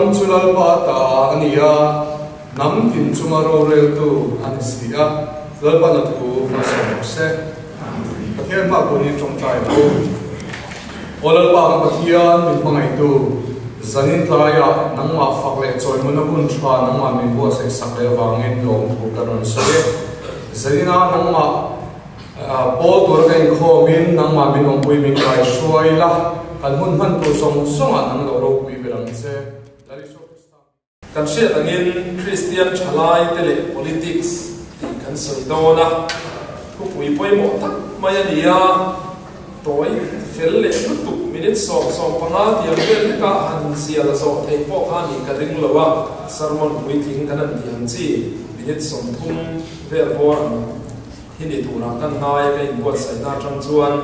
Ram chu Lalpa ta a ni a, hnam tin chunga roreltu a ni si a, Lalpan a thu a sawi rawh se. Pathian hma pawh hi tawngtai ang u. Aw Lalpa ka Pathian, min hmangaihtu, zanin tlaiah nangmah fak leh chawimawna hun tha nangmah min buatsaih sak leh avangin lawmthu ka rawn sawi e. Zaninah nangmah pawl tura ka inkhawmin nangmah min awmpui min kaihruai la, kan hun hman tur zawng zawngah nang lo ropui ber ang che. Lal Isua Krista. Kan hriat angin Kristian thalaite leh politics tih kan sawi dawn a, thupui pawimawh tak mai a ni a, tawi fel leh lutuk minute 15 tiang vel hleka han zial zawh theih pawh kha nih ka ring lo a, sermon puitling kan han tih ang chi minute 30 vel bawr ang hi ni turah kan ngai a, ka inbuatsaihna atang chuan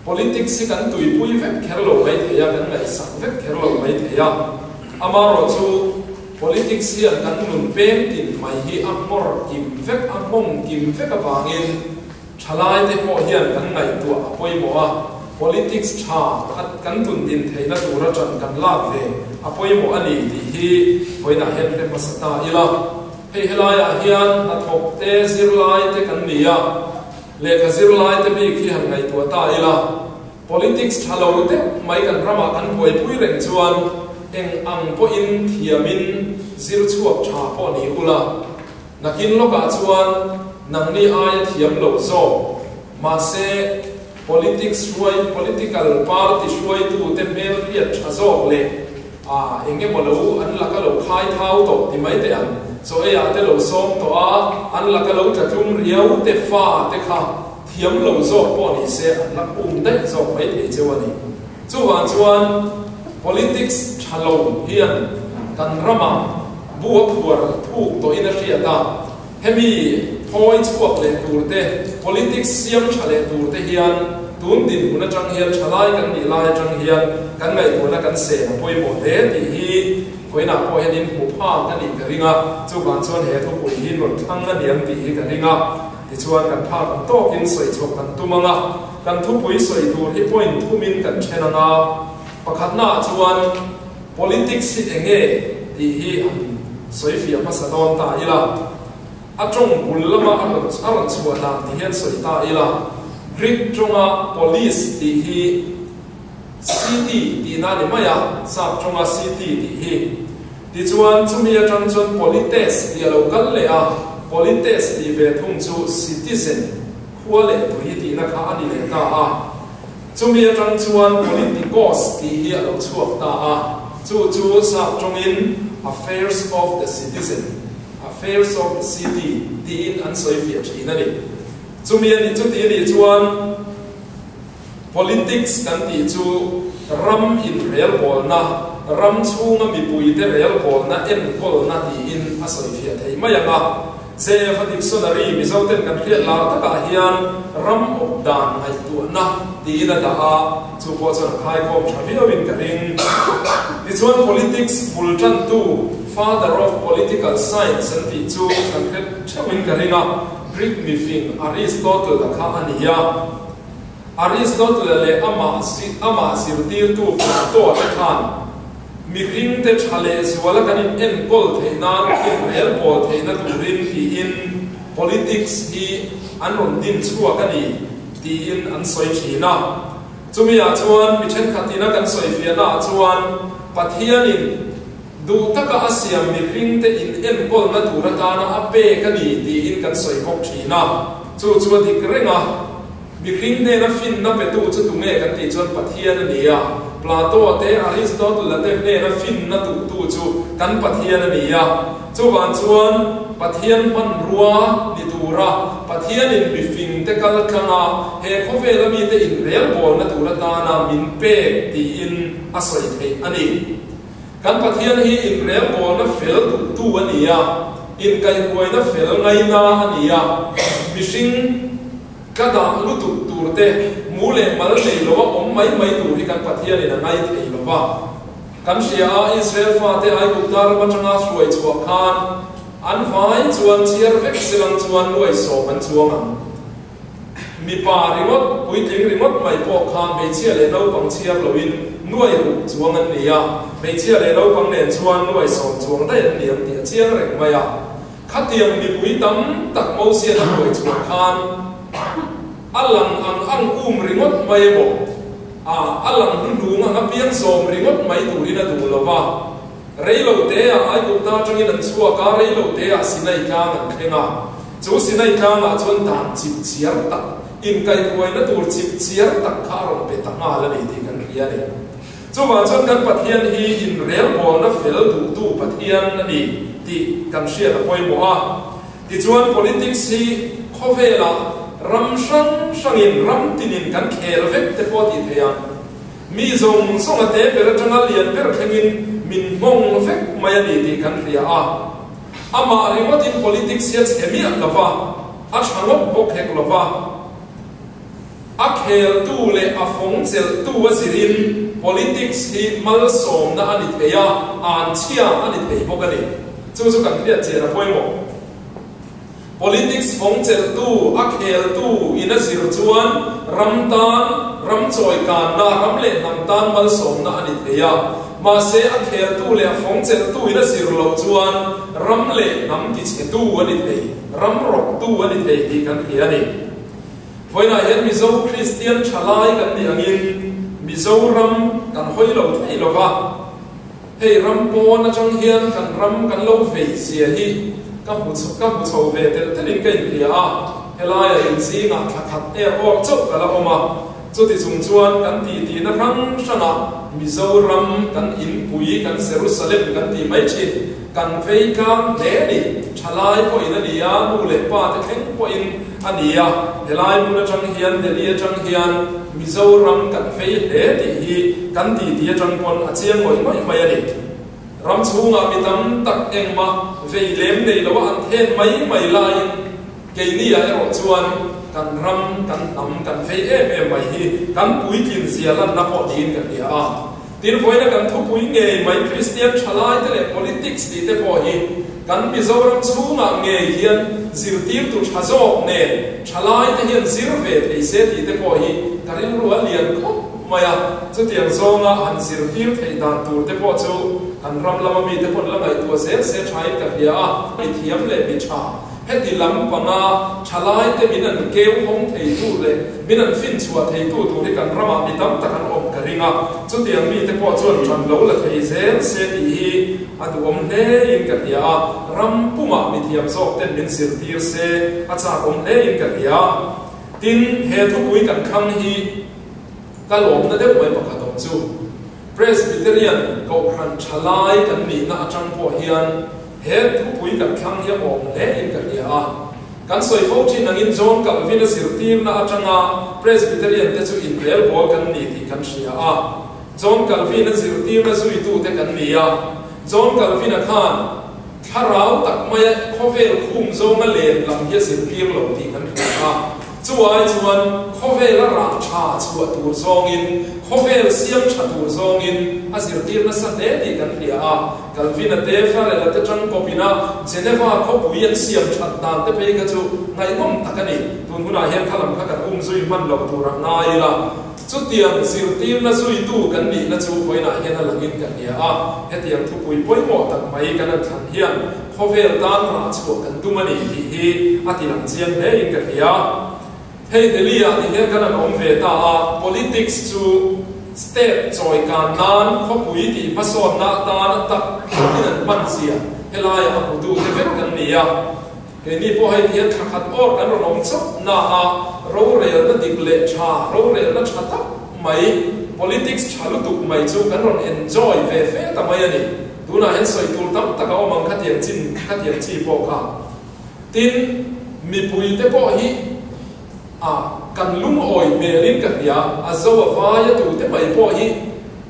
Politics hi kan tuipui vek kher lo mai thei a, kan ngaihsak vek kher lo mai thei a. Amaherawhchu, politics hian kan nun peng tin mai hi a hmawr kim vek, a hmawng kim vek avangin thalaite pawh hian kan ngaihtuah a pawimawh a, politics tha kan tun din theihna tura ṭan kan lak ve a pawimawh a ni tih hi vawiinah hian hre hmasa ta ila. Hei helaiah hian hnathawk te, zirlai te kan ni a. Lehkha zirlai te bik hi han ngaihtuah ta ila, politics tha lo deuh mai kan ramah kan buaipui reng chuan eng ang pawhin thiamin zir chhuak tha pawh ni ula, nakin lawkah chuan nangni aia thiam lo zawk. Mahse, politics hruai, political party hruaitute hmel hriat tha zawk leh A, eng emaw lo an laka lo khai thau tawh ti mai teh ang, chaw eiah te lo sawm tawh a, an laka lo tla tlum riau te fa te kha thiam lo zawk pawh ni se an la um daih zawk mai thei cheu a ni. Chuvang chuan politics tha lo hian kan ramah bu a phuar thuk tawhin a hriat a, hemi thawi chhuak leh tur te, politics siam tha leh tur te hian tun dinhmun atang hian thalai kan nih lai atang hian kan ngaihtuahna kan sen a pawimawh hle tih hi vawiinah pawh hian in hmu phak a nih ka ring a, chuvang chuan he thupui hi rawn thlang a niang tih hi ka ring a, tichuan kan phak ang tawkin sawi chhuak kan tum ang a, kan thupui sawi tur hi point thumin kan then ang a, pakhatnaah chuan politics hi enge tih hi an sawi fiah hmasa dawn ta ila. A tawng bul lama a rawn a rawn chhuah dan ti hian sawi ta ila, Greek tawnga polis tih hi city tihna a ni mai a, sap tawnga city tih hi. Tichuan chumi atang chuan polites tih a lo kal leh a, polites tih ve thung chu citizen, khua leh tui tihna kha a ni leh ta a. Chumi atang chuan politikos tih hi a lo chhuak ta a, chu chu sap tawngin affairs of the citizen, affairs of the city tiin an sawi fiah thin a ni. Chumi a nih chuti a nih chuan politics kan tih chu ram inrelbawlna, ram chhunga mipuite relbawlna, enkawlna tiin a sawi fiah thei mai ang a. JF-a dictionary Mizo ten kan hriat lar takah hian ram awp dan ngaihtuahna tiin a dah a, chu pawh chuan a khaikhawm tha viauin ka ring. Tichuan politics bul tantu father of political science an tih chu kan hre theuhin ka ring a, Greek mifing Aristotle-a kha a ni a. Aristotle-a leh amah amah zirtirtu Plato-a te khan, Mihringte tha leh zuala kan in enkawl theih nan inrel pawl theihna turin tiin politics hi an rawn din chhuak a ni tiin an sawi thin a. Chumi ah chuan mi thenkhatin a kan sawi fiahna ah chuan Pathianin duh taka a siam mihringte in enkawlna tur atana a pek a ni tiin kan sawi bawk thin a, chu chu a dik reng a. Mihring hnena finna petu chu tunge kan tih chuan Pathian a ni a. Plato-a te, Aristotle-a te hnena finna tuhtu chu kan Pathian a ni a. Chuvang chuan Pathian hmanrua ni tura Pathianin mifingte kal tlanga he khawvela mite inrelbawlna tur atana min pek tiin a sawi theih a ni. Kan Pathian hi inrelbawlna fel duhtu a ni a, inkaihhuaina fel ngaina a ni a. Mihring. Ka dah lutuk tur te, mu leh mal nei lo a awm mai mai tur hi kan Pathianin a ngai thei lo va. Kan hria a, Israel fate Aigupta ram atanga hruai chhuah khan an vai chuan chhiar vek silang chuan nuai sawm an chuang ang. Mipa ringawt, puitling ringawt mai pawh kha hmeichhia leh naupang chhiar loin nuai ruk chuang an ni a. Hmeichhia leh naupang nen chuan nuai sawm chuang daih an ni ang tih a chiang reng mai a. Khatiang mipui tam tak Mosian a hruai chhuah khan a lang ang ang um ringawt mai emaw, a a lang hnuhnung ang apiang zawm ringawt mai turin a duh lo va. Reilo teah Aigupta atangin an chhuak a, reilo teah Sinai tlang an thleng a. Chu Sinai tlangah chuan dan chip chiar tak, inkaihruaina tur chip chiar tak kha a rawn pe ta nghal a ni tih kan hria a ni. Chuvang chuan kan Pathian hi inrelbawlna fel duhtu Pathian a ni tih kan hriat a pawimawh a. Tichuan politics hi khawvelah ram hrang hrangin, ram tinin kan khel vek te pawh a tih theih ang. Mi zawng zawng a te ber atanga lian ber thlengin min nghawng vek mai a ni tih kan hria a. Amah ringawtin politics hi a chhe miah lo va, a tha ngawt bawk hek lo va. A kheltu leh a fawng chelhtu a zirin politics hi malsawmna a ni thei a, anchhia a ni thei bawk a ni. Chu chu kan hriat chian a pawimawh. Politics fawng chelhtu, a kheltu in a zir chuan ram tan, ram chawikanna, ram leh hnam tan malsawmna a ni thei a. Mahse, a kheltu leh a fawng chelhtu in a zir loh chuan ram leh hnam tichhetu a ni thei, ram rawktu a ni thei tih kan hria a ni. Vawiinah hian Mizo Kristian thalai kan nih angin Mizoram kan hawi lo thei lo va, hei ram pawn atang hian kan ram kan lo vei zia hi ka hmu ka hmu chho ve telh telhin ka inhria a, helaia inzingah thla khat er awk chauh ka la awm a, chuti chung chuan kan titihna hrang hrangah Mizoram kan inpui kan Jerusalem kan tih mai thin kan vei tlang hle a ni, thalai pawhin a ni a, nu leh pa te thleng pawhin. A ni a, helai hmun atang hian Delhi atang hian Mizoram kan vei hle tih hi kan titi atang pawn a chiang ngawih ngawih mai a ni. Ram chhungah mi tam tak engmah vei lem nei loa an then mai mai laiin keini ah erawh chuan kan ram, kan hnam kan vei em em mai hi kan puitlin zia lanna pawh niin ka hria a. Tin, vawiina kan thupui ngei mai Kristian thalai te leh politics tih te pawh hi kan Mizoram chhungah ngei hian zirtirtu tha zawk nen thalai te hian zir ve thei se tih te pawh hi ka rilru a lian khawp mai a. Chutiang zawnga han zirtir theih dan tur te pawh chu kan ram lama mite pawn la ngaihtuah zel se thain ka hria a, mi thiam leh mi tha Heti lam panga thalaite min an keu hawng theitu leh min an finchhuah theitu tur hi kan ramah mi tam tak an awm ka ring a, chutiang mite pawh chuan ṭan lo la thei zel se tih hi a duhawm hlein ka hria a, ram pumah mi thiam zawk ten min zirtir se a chak awm hlein ka hria. Tin, he thupui kan thlang hi ka lawmna deuh mai pakhat awm chu Presbyterian Kohhran thalai kan nihna atang pawh hian, He thupui kan thlang hi a awm hle in ka hria a. Kan sawi fo thin angin John Calvin a zirtirna atanga Presbyterian te chu inrelbawl kan ni tih kan hria a. John Calvin a zirtirna zuitute kan ni a. John Calvin a khan thlarau tak maia khawvel khum zawnga len lam hi a zirtir lo tih kan hria a. Chu ai chuan khawvel a rah tha chhuah tur zawngin, khawvel siam tha tur zawngin a zirtir nasa hle tih kan hria a. Calvin-a te, Farel-a te tang kawpin a Geneva khawpui an siam that dan te phei kha chu ngaihnawm tak a ni. Tun hunah hian kha lam kha kan um zui hman lo tur a ngai ila. Chutiang zirtirna zuitu kan nihna chu vawiinah hian a langin ka hria a. Hetiang thupui pawimawh tak mai kan an thlan hian khawvel tan rah chhuah kan tum a ni tih hi a ti lang chiang hlein ka hria. Hei Delhi-ah ti hian kan an awm ve ta a, politics chu state chawi kan nan khawpui tih hmasawnna atan a tak in an hman zia helaiah a hmutu te vek kan ni a. Keini pawh hei ti hian thla khat awr kan rawn awm chauh na a, rorelna dik leh tha, rorelna tha tak mai, politics tha lutuk mai chu kan rawn enjoy ve fe ta mai a ni. Tunah hian sawi tur tam tak a awm ang khatiang chin khatiang chi pawh kha. Tin, mipuite pawh hi a kan lungawi hmelin ka hria, a zo a vai a tute mai pawh hi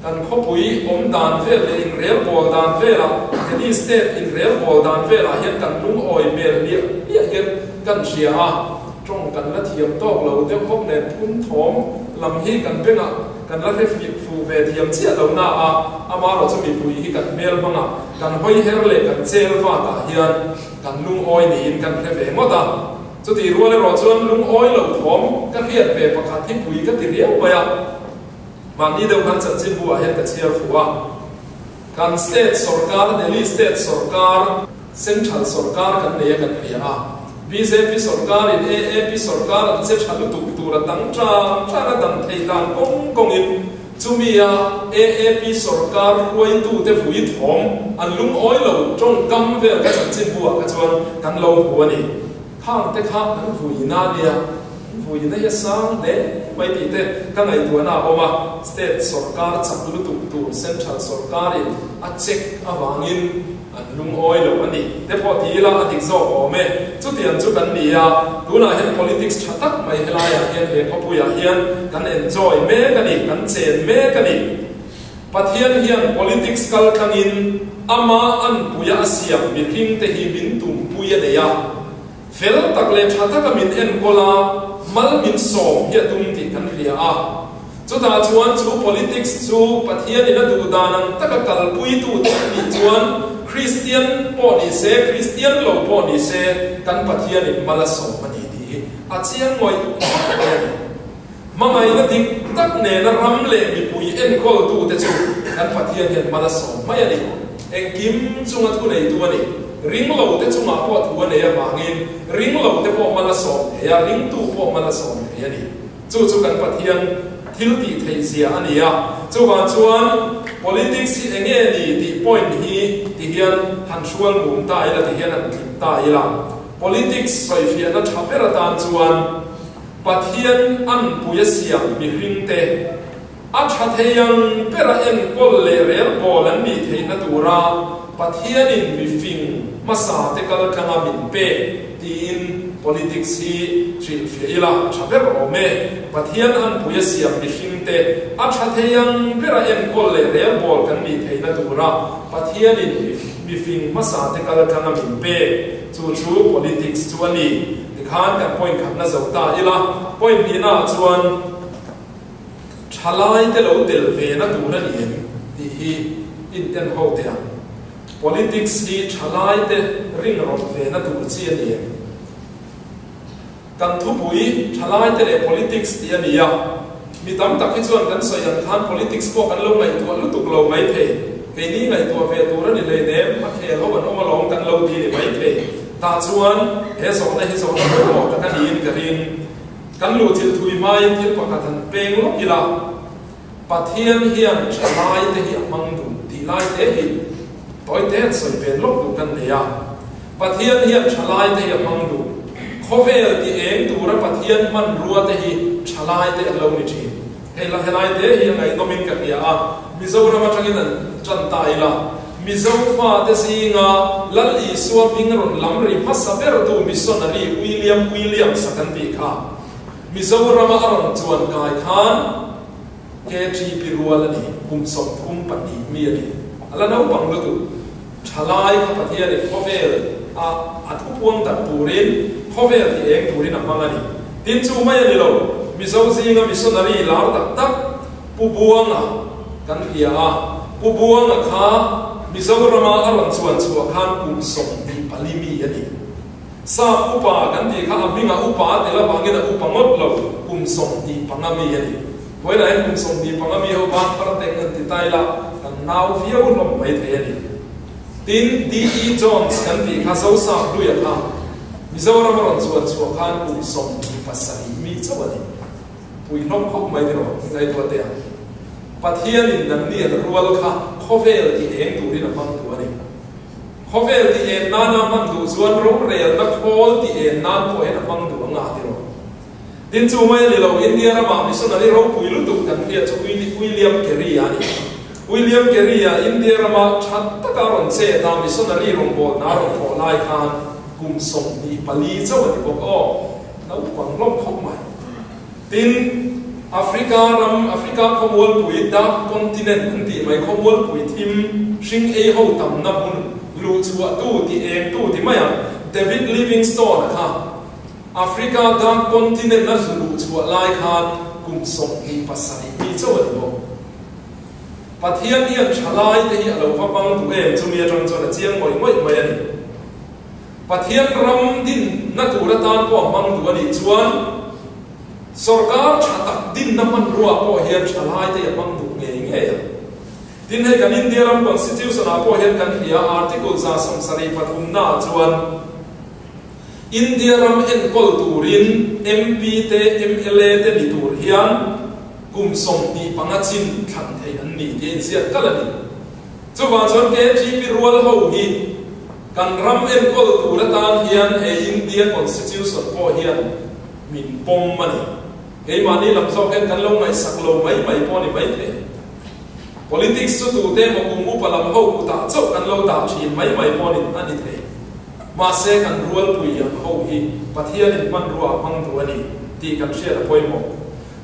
kan khawpui awm dan vel leh inrelbawl dan velah, Delhi state inrelbawl dan velah hian kan lungawi hmel hliah hliah hian kan hria a, tawng kan la thiam tawk lo deuh bawk nen phun thawm lam hi kan bengah kan la hre fuh ve thiam chiah lo na a, amaherawh chu mipui hi kan hmel hmangah kan hawi her leh kan chel vakah hian Kan lungawi niin kan hre ve ngawt a, chutih rual erawh chuan lungawi lo thawm ka hriat ve pakhat hi pui ka ti riau mai a. Mahni deuh khan chanchinbu ah hian ka chhiar fuh a. Kan state sorkar, Delhi state sorkar, central sorkar kan nei a kan hria a. Bjp sorkar in AAP sorkar an che tha lutuk tur a dang tang tang a dang thei dan kawng kawngin chumi a AAP sorkar hruaitute vui thawm an lungawi lo tawngkam vel ka chanchinbu ah kha chuan kan lo hmu a ni. Khang te kha an vuina a nia, an vuina hi a sang hle mai tih te ka ngaihtuahna a awm a, state sorkar chak lutuk tur central sorkarin a check avangin an lungawi lo a ni te pawh ti ila a dik zawk awm e. Chutiang chu kan ni a, tunah hian politics tha tak mai helaiah hian he khawpuiah hian kan enjoy mek a ni, kan chen mek a ni. Pathian hian politics kal tlangin ama anpuia a siam mihring te hi min tumpui a nei a, fel tak leh tha taka min enkawl a, mal min sawm hi a tum tih kan hria a. Chutah chuan chu politics chu Pathianin a duh dan ang taka kalpuitu te an nih chuan Kristian pawh ni se, Kristian lo pawh ni se kan Pathianin mal a sawm a ni tih hi a chiang ngawih ngawih mai a ni. Hmangaihna dik tak nena ram leh mipui enkawltute chu kan Pathian hian mal a sawm mai a ni. Engkim chunga thu neitu a ni. Ringlote chungah pawh thu a nei avangin ringlote pawh mal a sawm thei a, ringtu pawh mal a sawm thei a ni. Chu chu kan Pathian thil tih theih zia a ni a. Chuvang chuan politics hi enge ni tih point hi ti hian han hrual mum ta ila ti hian han tling ta ila. Politics sawifiahna tha ber atan chuan Pathian anpui a siam mihringte a tha thei ang bera enkawl leh rel bawl an nih theihna tura Pathianin mifing hmasa te kal tlanga min pek tiin politics hi hrilhfiah ila a tha ber awm e. Pathian anpui a siam mihringte a tha thei ang bera enkawl leh rel bawl kan nih theihna tura Pathianin mifing hmasa te kal tlanga min pek chu chu politics chu a ni. Tikhan kan point khatna zo ta ila, point hnihna ah chuan thalai te lo tel ve na tur a ni em tih hi in en ho teh ang. Politics hi thalai te ring rawlh ve na tur chi a ni em? Kan thupui thalai te leh politics tih a ni a, mi tam tak hi chuan kan sawi ang khan politics pawh kan lo ngaihtuah lutuk lo maithei. Keini ngaihtuah ve tur a ni hleinem, a khel ho an awm alawm kan lo ti ni maithei. Tah chuan he zawhna hi zawhna pawimawh tak a niin ka ring. Kan luhchilh thui hmain thil pakhat han peng lawk ila, Pathian hian thalai te hi a hmang duh tih lai te hi tawi te an sawi pen lawk duh kan nei a. Pathian hian thalai te hi a hmang duh. Khawvel ti eng tura Pathian hmanrua te hi thalai te an lo ni thin. Hei la helai te hi a ngaihnawmin ka hria a, Mizoram atangin an tan ta ila, Mizo fate zinga Lal Isua hming rawn lam ri hmasa bertu missionary William Williams a kan tih kha Mizorama a rawn chuan kai khan KTP rual a ni, kum 32 mi a ni. A la naupang lutuk. Thalai kha Pathianin khawvel a a thupuang darh turin, khawvel ti eng turin a hmang a ni. Tin chu mai a ni lo, Mizo zinga missionary lar tak tak Pu Buanga kan hria a, Pu Buanga kha Mizorama a rawn chuan chhuah khan kum 24 mi a ni. Sap upa kan tih kha a hmingah upa a tel avangin a upa ngawt lo, kum 25 mi a ni. Vawilah hian kum 25 mi ho ban thar teng an ti ta ila, kan nau viau hlawm mai thei a ni. Tin, DE Jones kan tih kha Zosap Hluia kha Mizoram a rawn chuan chhuah khan kum 27 mi chauh a ni. Pui hlawm khawp mai tiraw ngaihtuah teh ang. Pathianin nangni an rual kha khawvel ti eng turin a hmang duh a ni. Khawvel ti en nana hman duh chuan rorelna khawl ti en nan pawh hian a hmang duh ang a tiraw. Tin chu mai a ni lo, India ramah missionary ropui lutuk kan hriat chu William Carey a ni. William Carey a India rama tha taka rawn chet a missionary rawngbawlna a rawn thawh lai khan kum 24 chauh a ni bawk aw, naupang hlawm khawp mai. Tin, Africa ram, Africa khawmualpui, Dark Continent an tih mai, khawmualpui thim, hring ei ho tamna hmun, luhchhuahtu ti engtu ti mai ang, David Livingstone a kha, Africa Dark Continent a zu luh chhuah lai khan kum 27 mi chauh a ni bawk. Pathian hian thalai te hi a lo va hmang duh em chumi atang chuan a chiang ngawih ngawih mai a ni. Pathian ram dinna tur atan pawh a hmang duh a nih chuan sorkar tha tak dinna hmanrua pawh hian thalai te hi a hmang duh ngei ngei ang. Tin hei kan India ram Constitution ah pawh hian kan hria Article 173 na ah chuan India ram enkawl turin MP te mla te ni tur hian kum 25 chin thlan theih an ni tih a inziak kalh a ni. Chuvang chuan KGP rual ho hi kan ram enkawl tur atan hian he India Constitution pawh hian min pawm a ni. Keimahni lam zawk hian kan lo ngaihsak lo mai mai pawh a ni maithei. Politics chu tute emaw kum upa lam ho kutah chauh kan lo dah thin mai mai pawh a ni thei. Mahse kan rualpui ang ho hi Pathianin hmanrua a hmang duh a ni tih kan hriat a pawimawh.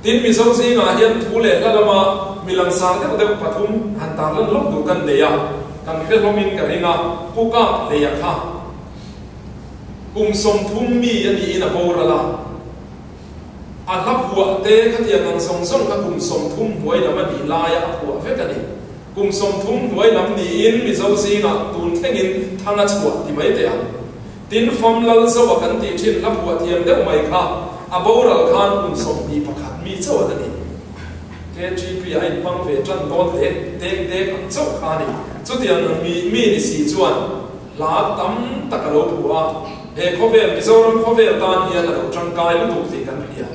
Tin, Mizo zingah hian thu leh hla lama mi langsar deuh deuh pathum han tarlan lawk duh kan nei a, kan hre hlawmin ka ring a, Pu Kap Leia kha kum 30 mi a niin a boral a. A hla phuah te khatiang ang zawng zawng kha kum 30 hnuai lam a nih laia a phuah vek a ni. Kum 30 hnuai lam niin Mizo zingah tun thlengin thang a chhuah ti mai teh ang. Tin, Fam Lal Zoa kan tih thin hla phuah thiam deuh mai kha a boral khan kum 21 mi chauh a ni. KGP a inhmang ve tan dawn dek dek dek ang chauh kha a ni. Chutiang ang mi mi ni si chuan hla tam tak a lo phuah a, he khawvel, Mizoram khawvel tan hian a lo tangkai lutuk tih kan hria.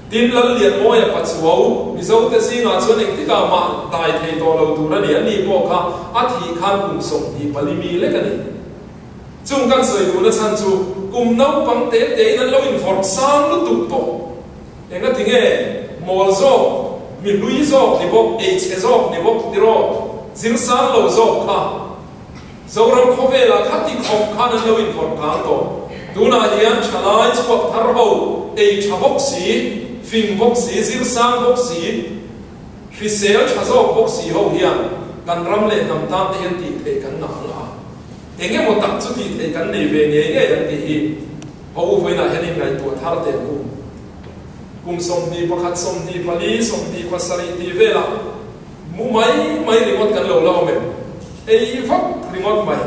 Tin, Lallianmawia Pachuau, Mizote zingah chuan engtikah mah dai thei tawh lo tur a ni, a ni pawh kha a thih khan kum 24 mi lek a ni. Chung kan sawi duhna chhan chu kum naupang te tein an lo invawrh sang lutuk tawh. Engati nge mawl zawk, mi hlui zawk ni bawk, eichhe zawk ni bawk tiraw, zir sang lo zawk kha Zoram khawvelah kha ti khawp khan an lo invawrh kang tawh. Tunah hian thalai chhuak thar ho, ei tha bawk si, fing bawk si, zir sang bawk si, hrisel tha zawk bawk si ho hian kan ram leh hnam tan te hian tih theih kan ngah ang a. Eng emaw tak chu tih theih kan nei ve ngei ngei ang tih hi ho u vawiinah hian inngaihtuah thar teh ang u. Kum 21, 24, 27 tih velah mu mai mai ringawt kan lo la awm em? Ei vak ringawt mai,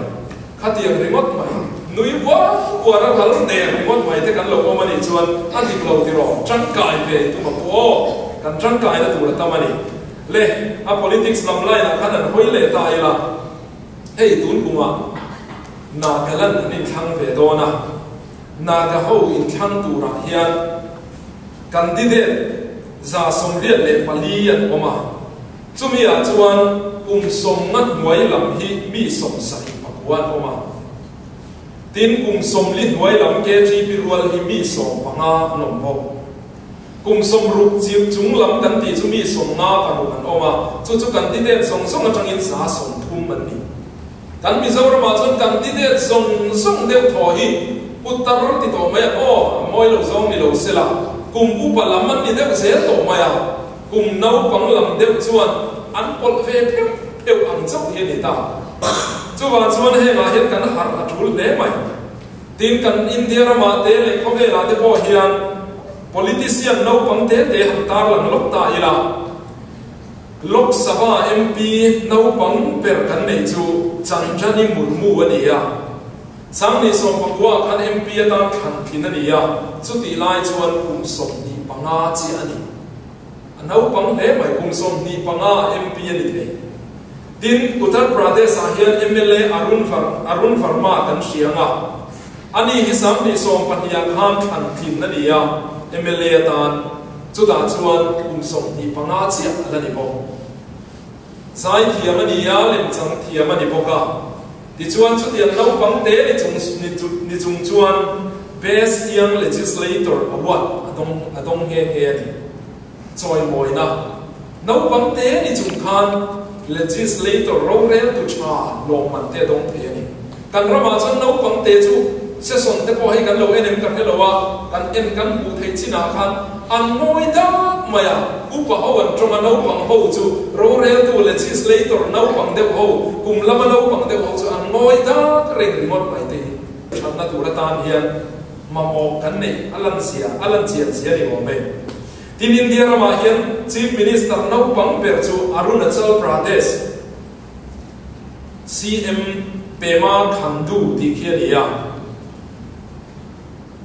khatiang ringawt mai, nui uar uar a ral der ringawt mai te kan lo awm a nih chuan a dik lo tiraw? Tangkai ve i tum ang aw, kan tangkaina tur a tam a ni. Le, a politics lam line ah khan an hawi leh ta ila. Hei tun kumah Nagaland an inthlang ve dawn a, Naga ho inthlang turah hian candidate 84 an awm a, chumi ah chuan kum 50 hnuai lam hi mi 79 an awm a, tin kum 40 hnuai lam KGP rual hi mi 15 an awm bawk. Kum 60 chiu chung lam kan tih chu mi 56 an awm a, chu chu candidate zawng zawng atangin 130 an ni. Kan Mizoramah chuan candidate zawng zawng deuh thaw hi putar ti tawh mai a, aw a mawi lo zawng ni lo sela, kum upa lam an ni deuh zel tawh mai a, kum naupang lam deuh chuan an pawlh ve pheuh pheuh ang chauh hi a ni ta. Chuvang chuan hengah hian kan harh a tul hle mai. Tin, kan India ramah te leh khawvelah te pawh hian politician naupang te te han tarlang lawk ta ila, Lok Sabha MP naupang ber kan neih chu Chandrani Murmu a ni a. Sangni 19 khan MP atan thlan thin a ni a, chutih lai chuan kum 25 chiah a ni. A naupang hle mai, kum 25 MP a ni thei. Tin, Uttar Pradesh-ah hian mla Arun Arun Varma kan hria ang a, ani hi 20 ah khan thlan tlin a ni a, mla atan chutah chuan kum 25 chiah a la ni bawk. Zai thiam a ni a, lemchang thiam a ni bawk a. Tichuan chutiang naupang te ni chung ni chung chuan Best Young Legislator Award a dawng a dawng nghe nghe a ni. Chawimawina naupang te ni chung khan legislator rorel tu tha lawmman te a dawng thei a ni. Kan ramah chuan naupang te chu session te pawh hei kan lo en em ka hre lo a, kan en kan hmuh theih chinah khan an ngawi dak mai a, upa ho an tawng a, naupang ho chu rorel tu legislator naupang deuh ho, kum lama naupang deuh ho chu an ngawi dak reng ringawt mai te hi. Thatna tur atan hian mamawh kan neih a lan zia a lan chian zia ni awm e. Tin, India ramah hian Chief Minister naupang ber chu Arunachal Pradesh CM Pema Khandu tih khi a ni a.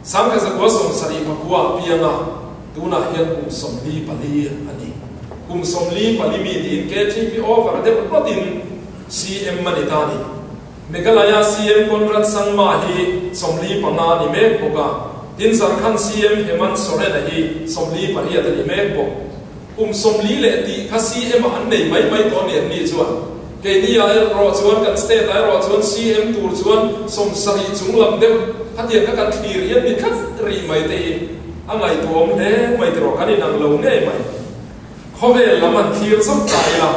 1979 pianga tunah hian kum 44 a ni. kum 44 mi niin KTP over deuh hlawtin CM a ni ta a ni. Meghalaya CM Conrad Sangma hi 45 a ni mek bawk a, tin Jharkhand CM Hemant Soren-a hi 48 a ni mek bawk. Kum 40 leh tih kha CM ah an nei mai mai tawh a ni an ni chuan. Keini ah erawh chuan kan state ah erawh chuan CM tur chuan 70 chung lam deuh khatiang kha kan thlir hian ni tlat rih mai te hi a ngaihtuahawm hle mai tiraw kan inang lo ngei mai. Khawvel lam an thlir zawk ta ila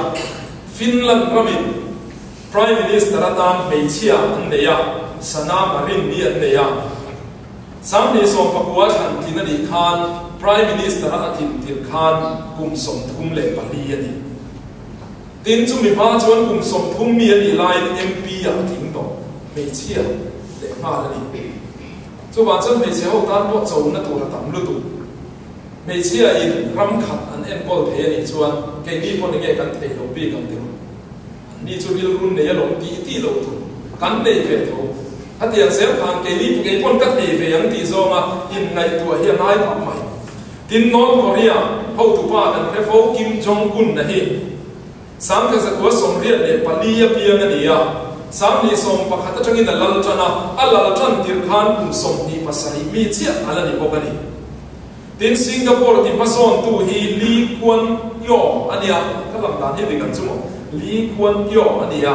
Finland ramin Prime Minister atan hmeichhia an nei a, Sanna Marin ni an nei a. 2019 thlan tlin a nih khan Prime Minister a a tlin tirh khan kum 34 a ni. Tin, chumi hma chuan kum 30 mi a nih laiin MP ah a tling tawh, hmeichhia leh nghal a ni. Chuvang chuan hmeichhe ho tan pawh chona tur a tam lutuk. Hmeichhia in ram khat an enkawl thei a nih chuan keini pawh enge kan theih loh bik ang tiraw? Anni chu rilrun nei alawm tih tih loh tur kan nei ve tho. Hetiang zel khan keini kei pawn ka thei ve ang tih zawnga inngaihtuah hi a ngai khawp mai. Tin, North Korea hotupa kan hre fo Kim Jong Un na hi 1984 a piang a ni a, 2011 atangin a lal tan a, a lal tan tirh khan kum 27 mi chiah a la ni bawk a ni. Tin, Singapore ti hmasawntu hi Lee Kuan Yew a nia, ka lam dan hi dik ang chu maw? Lee Kuan Yew a nia.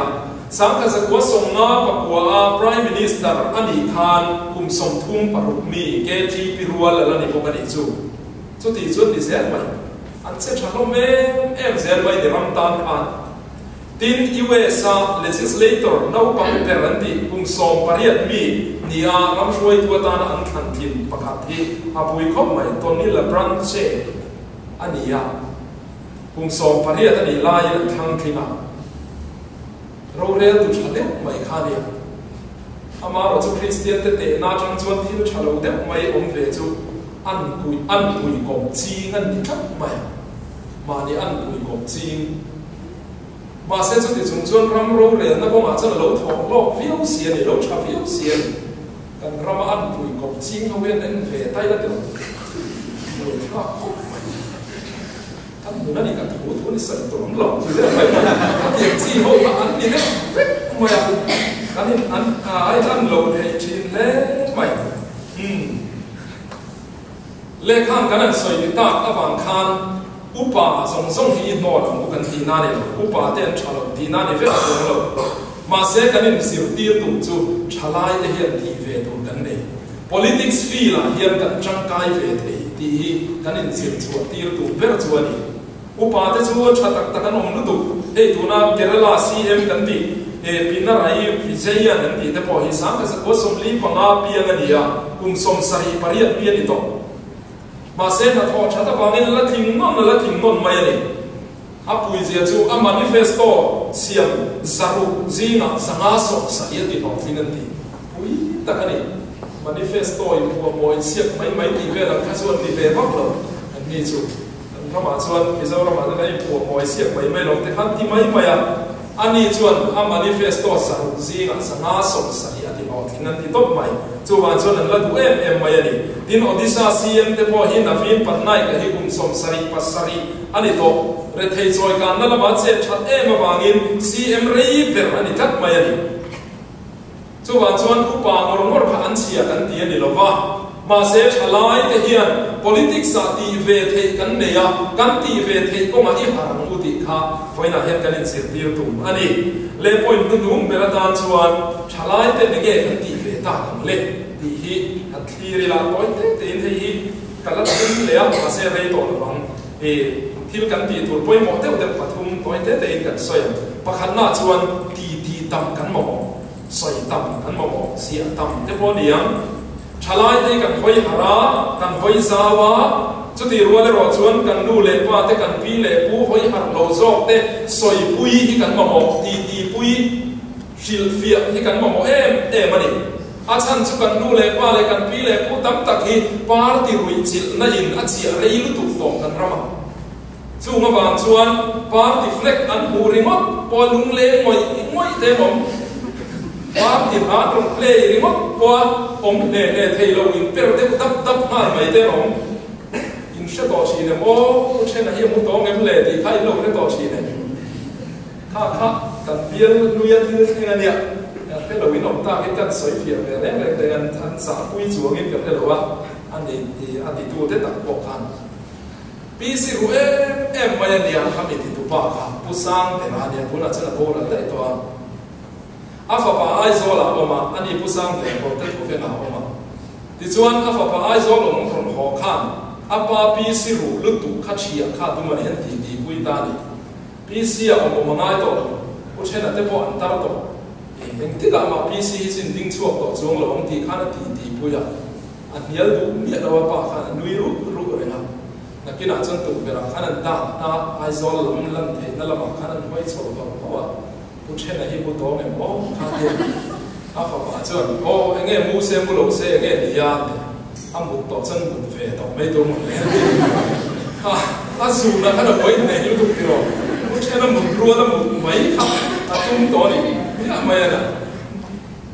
1959 a Prime Minister a nih khan kum 36 mi KTP rual a la ni bawk a nih chu. Chuti chuan ni zel mai. An che tha hlawm em em zel mai ni ram tan khan. Tin, US a legislator naupang ber an tih kum 18 mi ni a ram hruaitu atana an thlan tlin pakhat hi a pui khawp mai, Tony LaBranche a ni a, kum 18 a nih laiin an thlang tling a, roreltu tha deuh mai kha a nia. Amaherawh chu Kristian te tehna atang chuan thil tha lo deuh mai awm ve chu an pui an pui kawp ching an ni tlat mai a, mahni an pui kawp ching. Mahse chuti chung chuan ram rorelna kawngah chuan a lo thawk lawk viau si a ni, lo tha viau si a ni. Kan rama an pui kawp ching ho hian en ve tai la tilo. Hmuai thlak khawp mai. Kan hmun a ni, kan thu thu ni sawi tur awm lo ti deuh mai mai. A tiang chi ho kha an ni deuh vek mai a, kan in an a in an lo thei thin hle mai. Umm. Lehkhan kan han sawi tak avang khan upa zawng zawng hi i hnawl ang u kan tih na ni lo, upa te an tha lo tih na ni vek chuang lo. Mahse kan inzirtir tum chu thalai te hian tih ve tur kan nei. Politics field ah hian kan tangkai ve thei tih hi kan inzir chhuah tir tur ber chu a ni. Upa te chu tha tak tak an awm lutuk. Hei tuna Kerala CM kan tih Pinarayi Vijayan an tih te pawh hi 1945 piang a ni a, kum 78 mi a ni tawh. Mahse hnathawh that avangin la tling nawn a la tling nawn mai a ni. A puizia chu a manifesto siam 600 zingah 570 a ti hlawhtling an ti. Pui tak a ni. Manifesto inphuah maw insiak mai mai tih vel ang kha chu an ni ve vak lo an ni chu. Kan ramah chuan Mizoramah chuan kan inphuah mawi siak mai mai lo te khan ti mai mai a, ani chuan a manifesto 600 zingah 570 a ti hlawhtling an ti tawp mai. Chuvang chuan an la duh em em mai a ni. Tin, Odisha CM te pawh hi Naveen Patnaik a hi kum 77 a ni tawh. Rethei chawikanna lama chet that em avangin CM rei ber a ni tlat mai a ni. Chuvang chuan upa ngawr ngawr kha an chhia kan ti a ni lo va, mahse thalai te hian politics ah tih ve theih kan nei a, kan tih ve theih kawngah i har ang u tih kha vawiinah hian kan inzirtir tum a ni. Leh point hnuhnung ber atan chuan thalai te enge kan tih ve tak ang le tih hi han thlir ila, tawi te tein hei hi ka la thim leh a, mahse rei tawh lo ang. I thil kan tih tur pawimawh deuh deuh pathum tawi te tein kan sawi ang. Pakhatnaah chuan ti ti tam kan mamawh. Sawi tam kan mamawh ziah tam te pawh a ni ang. Thalai te hi kan hawi harh a, kan hawi zau a, chutih rual erawh chuan kan nu leh pa te, kan pi leh pu hawi harh lo zawk te sawipui hi kan mamawh, titipui, hrilhfiah hi kan mamawh em em a ni. A chhan chu kan nu leh pa leh kan pi leh pu tam tak hi party ruihchilhna in a chiah rei lutuk tawh kan ramah. Chung avang chuan party flag an hmuh ringawt pawh a lungleng ngawih ngawih te an awm. Party hla an rawn play ringawt pawh a awm hle hle thei lo, in per deuh dap dap nghal mai te an awm. In hre tawh thin em aw, Pu Thena hi a mu tawng em le tih kha in lo hre tawh thin em? Kha kha kan bial hluia thil thleng a nia, hre lo in awm takin kan sawi fiah ve reng reng teng an an zahpui chuangin ka hre lo a, a ni a titute tak pawh khan PC ru em em mai a nia kha mi titupa kha Pu Sangtera a nia tunah chuan a boral daih tawh a. A fapa Aizawl ah awm a, ani Pu Sangtera pawh te thu vengah a awm a. Tichuan a fapa Aizawl awm rawn haw khan a pa PC ruh lutuk kha thiah kha tum a ni an ti tihpui ta a ni. PC a awm awm a ngai tawh lo, Pu Thena te pawh an tar tawh. Engtikah mah PC hi chin ding chhuak tawh chuang lo ang tih khan a ti tihpui a, a hnial duh miah lo a pa khan a nui ruh ruh reng a. Nakinah chuan tukverh ah khan an dak ta, Aizawl lam lan theihna lamah khan an hawi chho vauh vauh a, Pu Thena hi mu tawng em aw? Kha ti a, a fapa chuan, Aw, enge mu se mu lo se enge ni a? ti a, a mut tawh chuan mut ve tawh mai tur maw le a ti a, a zunah khan a buai hneh lutuk tiraw, Pu Thena mut rual a mut mai kha a tum tawh a ni miah mai a na.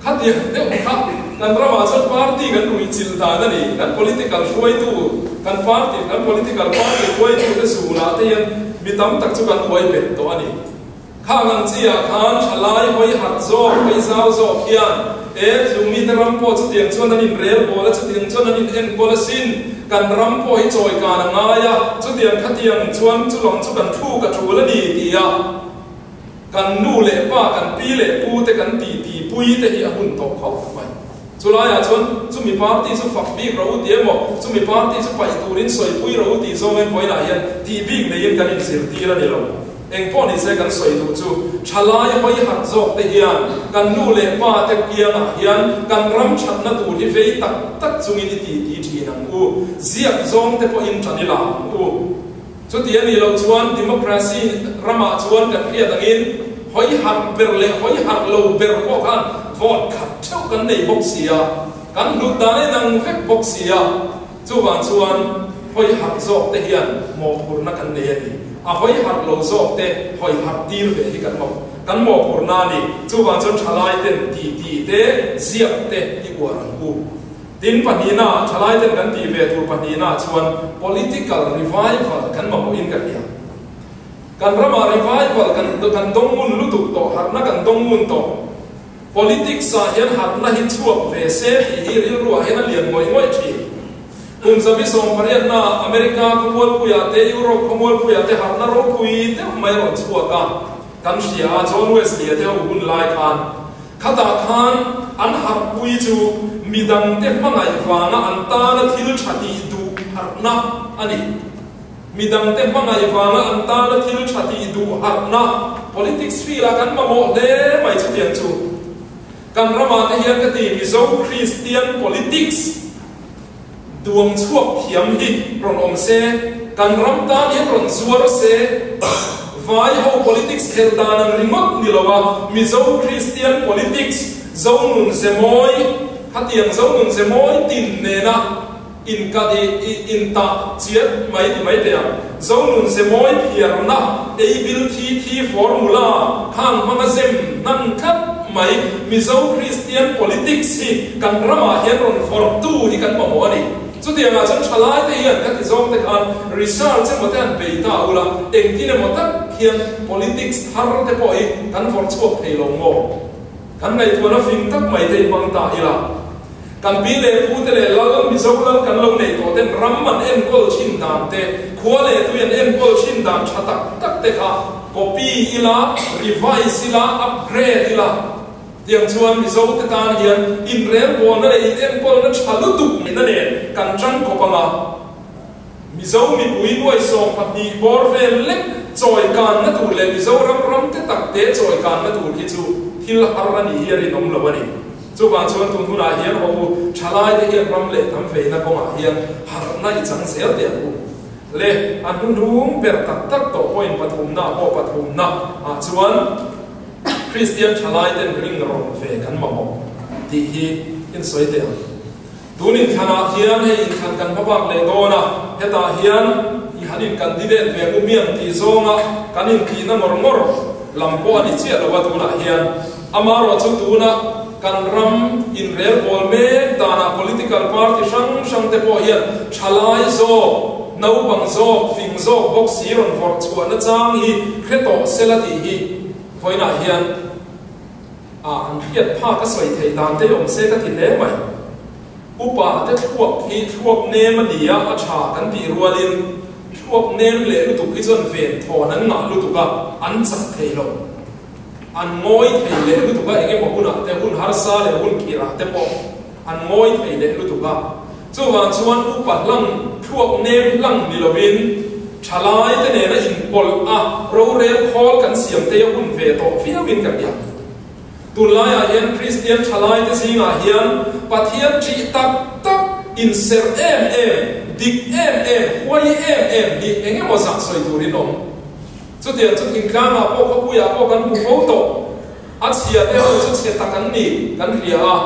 Khatiang deuh kha kan ramah chuan party kan ruihchilh dan a ni, kan political hruaitu, kan party, kan political party hruaitute zunah te hian mi tam tak chu kan buai bet tawh a ni. Khang ang chi ah khan thalai hawi harh zawk, hawi zau zawk hian e tlungmite ram pawh chutiang chuan an inrel bawl a, chutiang chuan an inenkawl asin, kan ram pawh hi chawi kan a ngai a, chutiang khatiang chuan chu lam chu kan thu ka tul a ni ti a kan nu leh pa, kan pi leh pu te kan ti ti pui te hi a hun tawh khawp mai. Chulaiah chuan chumi party chu fak bik rawh u ti emaw, chumi party chu paih turin sawipui rawh u tih zawngin vawiinah hian tih bik neiin kan inzirtir a ni lo. Eng pawh ni se kan sawi duh chu thalai hawi harh zawk te hian kan nu leh pa te kiangah hian kan ram thatna tur hi vei tak tak chungin i ti ti thin ang u, ziak zawng te pawhin tan i la ang u. Chuti a nih loh chuan democracy ramah chuan kan hriat angin hawi harh ber leh hawi harh lo ber pawh khan vote khat theuh kan nei bawk si a, kan hlut dan a inang vek bawk si a. Chuvang chuan hawi harh zawk te hian mawhphurhna kan nei a ni. A hawi harh lo zawk te hawi harh tir ve hi kan kan mawhphurhna a ni. Chuvang chuan thalai ten titi te, ziak te i uar ang u. Tin pahnihna, thalai ten kan tih ve tur pahnihna chuan political revival kan mamawhin ka hria. Kan ramah revival kan kan dawng ngun lutuk tawh, harhna kan dawng ngun tawh. Politics ah hian harhna hi chhuak ve se tih hi rilru ah hian a lian ngawih ngawih thin. Kum 1800 ah America khawmualpui ah te Europe khawmualpui ah te harhna ropui deuh mai a rawn chhuak a, kan hria a, John Wesley a te ho hun lai khan. Khatah khan an harhpui chu midang te hmangaih vanga an tana thil tha tih duh harhna a ni. Midangte hmangaih vanga an tana thil tha tih duh harhna politics field ah kan mamawh hle mai chutiang chu. Kan ramah te hian ka ti Mizo Kristian politics duang chhuak thiam hi rawn awm se, kan ram tan hian rawn zuar se, vai ho politics khelh dan ang ringawt ni lo a Mizo Kristian politics Zonun Zemawi khatiang Zonun Zemawi tin nena In ka i i in tah chiat mai ti mai teh ang. Zonun ze mawi phiarna ei bil thi thi formula khang hmanga zem hnan tlat mai Mizo Kristian politics hi kan ramah hian rawn vawrhtu hi kan mamawh a ni. Chutiangah chuan thalai te hian ka ti zawng te khan research emaw te han bei ta ula engtin emaw tak hian politics thar te pawh hi kan vawrh chhuak thei lo maw? Kan ngaihtuahna fing tak mai te i hmang ta ila. Kan pi leh pu te leh lal Mizo lal kan lo neih tawh ten ram an enkawl thin dan te, khua leh tui an enkawl thin dan tha tak tak te kha copy ila, revise ila, upgrade ila. Tiang chuan Mizo te tan hian inrelbawlna leh inenkawlna tha lutuk na nen kan tang khawp ang a. Mizo mipui nuai 12 bawr vel lek chawi kanna tur leh Mizoram ram te tak te chawi kanna tur hi chu thil har a nih hi a rinawm lo a ni. Chuvang chuan tun hunah hian haw u, thalaite hian ram leh hnam veina kawngah hian harhna i chang zel teh ang u. Le, a hnuhnung ber tak tak tawh pawhin pathumna pawh pathumna ah chuan Kristian thalaiten ring rawn ve kan mamawh tih hi in sawi teh ang. Tun inthlanah hian hei inthlan kan hma bak leh dawn a, hetah hian i han in candidate ve ngu miang tih zawnga kan intlihna ngawr ngawr lam pawh a ni chiah lo a tunah hian. Amaherawhchu tuna kan ram inrelbawl mek danah political party hrang hrang te pawh hian thalai zawk, Naupang zawk, fing zawk bawk si rawn vawrh chhuah na chang hi hre tawh sela tih hi vawiinah hian a an hriat phak a sawi theih dan te awm se ka ti hle mai. Upa te thluak hi thluak nem a ni a, a tha kan tih rualin thluak nem leh lutuk hi chuan ven thawn an ngah lutuk a, an chak thei lo. An ngawi thei leh lutuk a, engemaw hunah te, hun harsa leh hun khirah te pawh an ngawi thei leh lutuk a. Chuvang chuan upa hlang thluak nem hlang ni lovin thalai te nena inpawlh a rorel khawl kan siam te a hun ve tawh viauin ka hria. Tunlaiah hian Kristian thalai te zingah hian Pathian ṭih tak tak, inserh em em, dik em em, huai em em hi engemaw zah sawi turin awm. Chutiang chu thingtlangah pawh khawpuiah pawh kan hmu fo tawh. A chhia te ho chu chhe tak an ni kan hria a,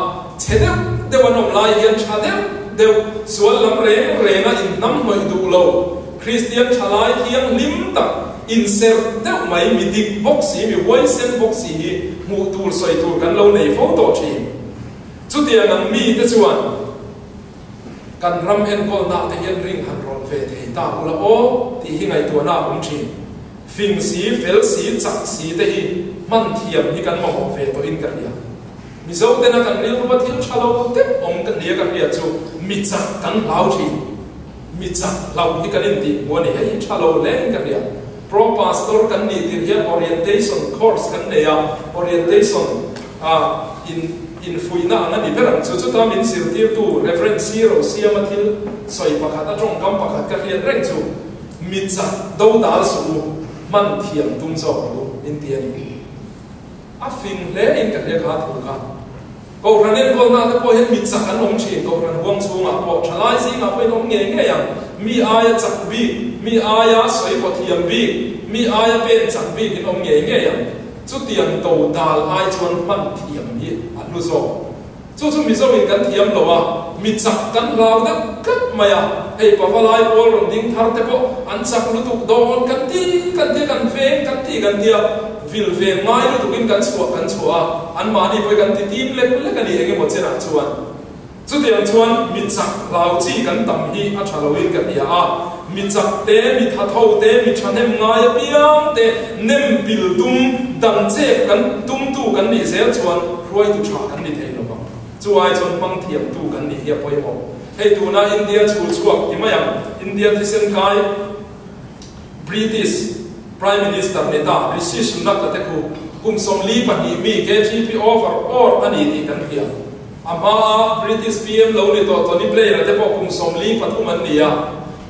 chhe deuh deuh an awm lai hian tha deuh deuh, sual lam reng renga inhnamhnawih duh lo, Kristian thalai thianghlim tak, inserh deuh mai, mi dik bawk si, mi huaisen bawk si hi hmuh tur sawi tur kan lo nei fo tawh thin. Chutiang ang mite chuan. Kan ram enkawlna te hian ring han rawn ve thei ta ula aw tih hi ngaihtuahna a awm thin. Fing si, fel si, chak si te hi hman thiam hi kan mamawh ve tawhin ka hria. Mizo tena kan rilrua thil tha lo deuh awm ka nia ka hriat chu mi chak kan hlau thin. Mi chak hlau hi kan intih hmu a ni. Hei hi tha lo hle in ka hria. Pro Pastor kan nih tirh hian orientation course kan nei a, orientation a in infuihna ang a ni ber ang chu. Chuta min zirtirtu Rev. Zero Siama thil sawi pakhat a tawngkam pakhat ka hriat reng chu, Mi chak do dal suh u, hman thiam tum zawk rawh u, min ti a ni. A fing hle in ka hria kha thu kha. Kohhran enkawlna te pawh hian mi chak an awm thin, kohhran huang chhungah pawh, thalai zingah pawhin awm ngei ngei ang. Mi aia chak bik, mi aia sawi pawh thiam bik, mi aia pen chak bik in awm ngei ngei ang. Chutiang to dal ai chuan hman thiam hi a hlu zawk. Chu chu Mizo in kan thiam lo a, mi chak kan hlau deuh tlat mai a, hei pavalai pawl rawn ding thar te pawh an chak lutuk dawn kan ti kan tia kan veng kan ti kan tia vil ven ngai lutuk in kan chhuah kan chhuah a, anmahni pawh hi kan ti tim lek lek a ni engemaw chenah chuan. Chutiang chuan mi chak hlau chi kan tam hi a tha loin ka hria a, mi chak te, mi tha tho te, mi thahnem ngai apiang te nem pil tum, dang chep kan tumtu kan nih zel chuan hruaitu tha kan ni thei lo vang. Chu ai chuan hmang thiamtu kan nih hi a pawimawh. Hei tuna India chhul chhuak ti mai ang, India thisen kai British Prime Minister ni ta Rishi Sunak a te khu kum 42 mi KGP over awr a ni tih kan hria. A hmaa British PM lo ni tawh Tony Blair-a te pawh kum 43 an ni a.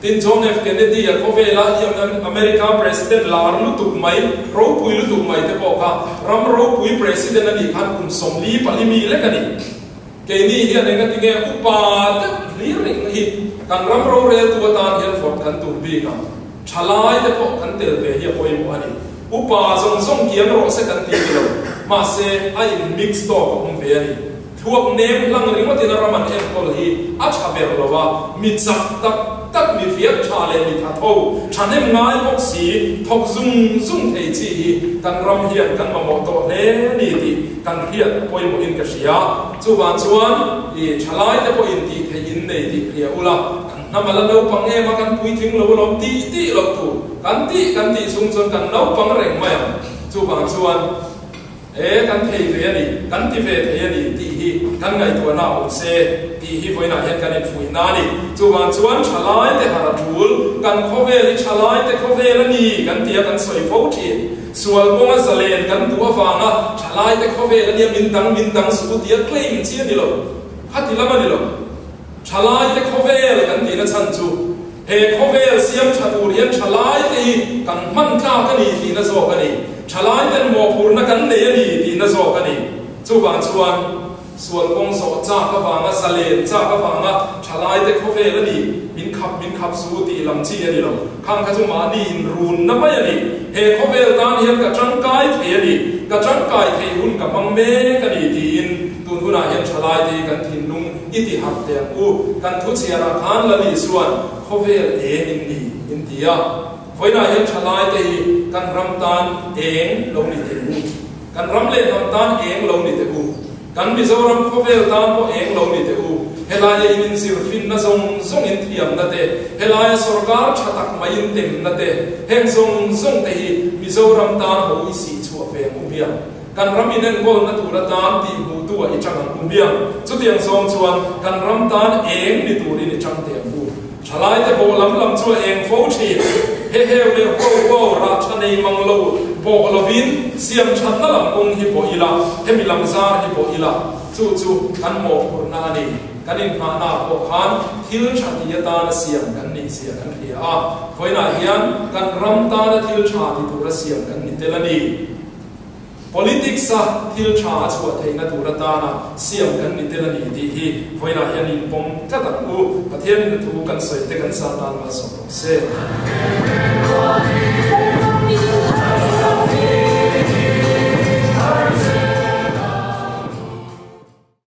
Tin, John F. Kennedy-a khawvela America President lar lutuk mai, ropui lutuk mai te pawh kha ram ropui President a nih khan kum 44 mi lek a ni. Keini hian enga tinge upa deuh hlir reng hi kan ram roreltu atan hian vote kan tum bik ang. Thalai te pawh kan tel ve hi a pawimawh a ni. Upa zawng zawng kiang rawh se kan ti ni lo. Mahse, a in mix tawk a awm ve a ni. Thluak nem hlang ringawtin a ram an enkawl hi a tha ber lo a, mi chak tak tak, mi viak tha leh mi tha tho, thahnem ngai bawk si, thawk zung zung thei chi hi kan ram hian kan mamawh tawh hle ni tih kan hriat a pawimawhin ka hria. Chuvang chuan i thalai te pawhin tih theih in nei tih hria ula, kan Hnam a la naupang em a, kan puitling lo alawm tih tih loh tur kan tih kan tih chhung chuan kan naupang reng mai ang. Chuvang chuan e kan thei ve a ni, kan ti ve thei a ni tih hi kan ngaihtuahna a awm se tih hi vawiinah hian kan infuihna a ni. Chuvang chuan thalai te harh a tul, kan khawvel hi thalai te khawvel a ni kan ti a kan sawi fo thin. Sual kawnga zalen kan duh avanga thalai te khawvel a nia min dang min dang suh u tia claim chi a ni lo, khati lam a ni lo. Thalaite khawvel kan tihna chhan chu he khawvel siam tha tur hian thalaite hi kan hman tlak a ni tihna zawk a ni. Thalaiten mawhphurhna kan nei a ni tihna zawk a ni. Chuvang chuan sual kawng zawh chak avanga zalen chak avanga thalaite khawvel a ni, min khap min khap su tih lam chi a ni lo. Khang kha chu mahni inrunna mai a ni. He khawvel tan hian ka tangkai thei a ni, ka tangkai theih hun ka hmang mek a ni tiin tun hunah hian thalaite hi kan thinlung I ti harh teh ang u, kan thu chhiarah khan Lali chuan khawvel eng in ni in ti a, vawiinah hian thalai te hi kan ram tan eng lo ni teh u, kan ram leh hnam tan eng lo ni teh u. Kan Mizoram khawvel tan pawh eng lo ni teh u. Helaia in inzir finna zawng zawng in thiamna te, helaia sorkar tha tak mai in temna te, heng zawng zawng te hi Mizoram tan ho i sih chhuah ve ang u biang. Kan ram inenkawlna tur atan tih hmuhtu ah i chang ang u biang. Chutiang zawng chuan kan ram tan eng ni turin i chang teh ang u. Thalaite bawh lam lam chu a eng fo thin. He heu leh huau huau rah tha nei mang lo bawh lovin siam thatna lam kawng hi bawh ila, hemi lam zar hi bawh ila, chu chu kan mawhphurhna a ni. Kan inngahna pawh khan thil tha ti atana siam kan nih zia kan hria a, vawiinah hian kan ram tana thil tha ti tura siam kan ni tel a ni. Politics-a thil tha a chhuah theihna tur atana siam kan ni tel a ni tih hi vawiinah hian inpawm tlat ang u. Pathianin a thu kan sawi te kan zah tan malsawm rawh se.